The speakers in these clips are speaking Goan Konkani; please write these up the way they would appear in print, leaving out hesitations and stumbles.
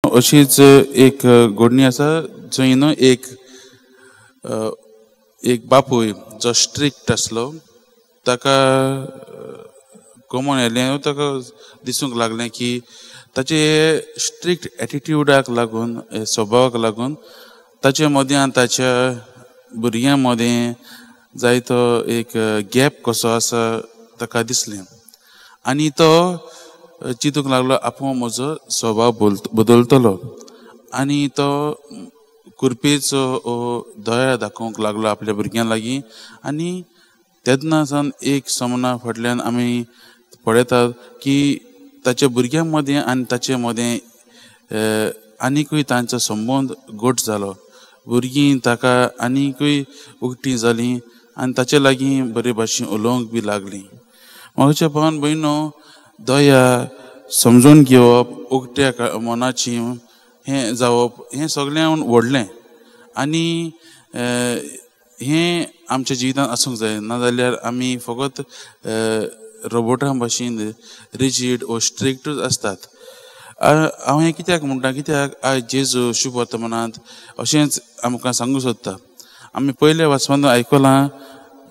अशीच एक घडणी आसा जंय न्हू एक एक बापूय जो स्ट्रिक्ट आसलो ताका कमोन येयलें, ताका दिसूंक लागलें की ताचे स्ट्रिक्ट एटिट्युडाक लागून, स्वभावाक लागून ताचे मदें आनी ताच्या भुरग्यां मदें जायतो एक गॅप कसो आसा ताका दिसलें आनी तो चिंतूंक लागलो आपूण म्हजो स्वभाव बदलतलो आनी तो कुरपेचो दया दाखोवंक लागलो आपल्या भुरग्यां लागीं. आनी तेन्ना सावन एक समना फाटल्यान आमी पळयतात की ताच्या भुरग्यां मदें आनी ताचे मदें आनिकूय तांचो संबंद घट जालो. भुरगीं ताका आनिकूय उकटीं जालीं आनी ताचे लागीं बरे भाशेन उलोवंक बी लागलीं. म्हज्या भावान भयणो, दया समजून घेवप, उकट्या मनाची हें जावप हें सगळें व्हडलें आनी हें आमच्या जिवितांत आसूंक जाय. नाजाल्यार आमी फकत रोबोटां भाशेन रिजीड ओ स्ट्रिक्टूच आसतात. हांव हें कित्याक म्हणटा, कित्याक आयज जेजू शुभ वर्तमानांत अशेंच आमकां सांगूंक सोदता. आमी पयले वाचपांत आयकलां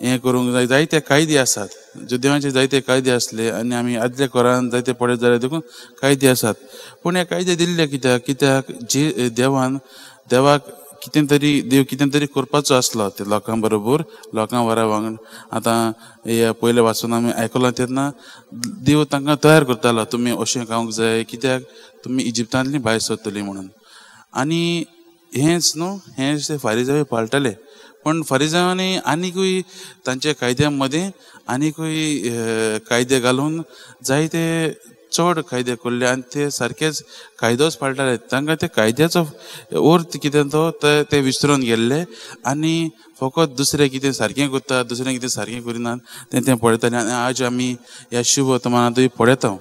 हें करूंक जाय, जायते कायदे आसात, जुदेवांचे जायते कायदे आसले आनी आमी आदल्या कोरान जायते पळयत जाल्यार देखून कायदे आसात. पूण हे कायदे दिल्ले कित्याक, कित्याक जे देवान देवाक कितें तरी देव कितें तरी करपाचो आसलो ते लोकां बरोबर, लोकां वरा वांगड. आतां हे पयले वाचून आमी आयकलां तेन्ना देव तांकां तयार करतालो, तुमी अशें खावंक जाय कित्याक तुमी इजिप्तांतलीं भायर सरतलीं म्हणून. आनी हेंच न्हू, हेंच ते फारिजांव पाळटाले. पूण फारिजांवांनी आनिकूय तांच्या कायद्या मदें आनिकूय कायदे घालून जायते चड कायदे केल्ले आनी ते सारकेच कायदोच पाळटाले. तांकां ते कायद्याचो अर्थ कितें तो ते विसरून गेल्ले आनी फकत दुसरें कितें सारकें करता, दुसरें कितें सारकें करिनात तें ते पळयताले. आनी आज आमी ह्या शुभ वर्तमानांतूय पळयता.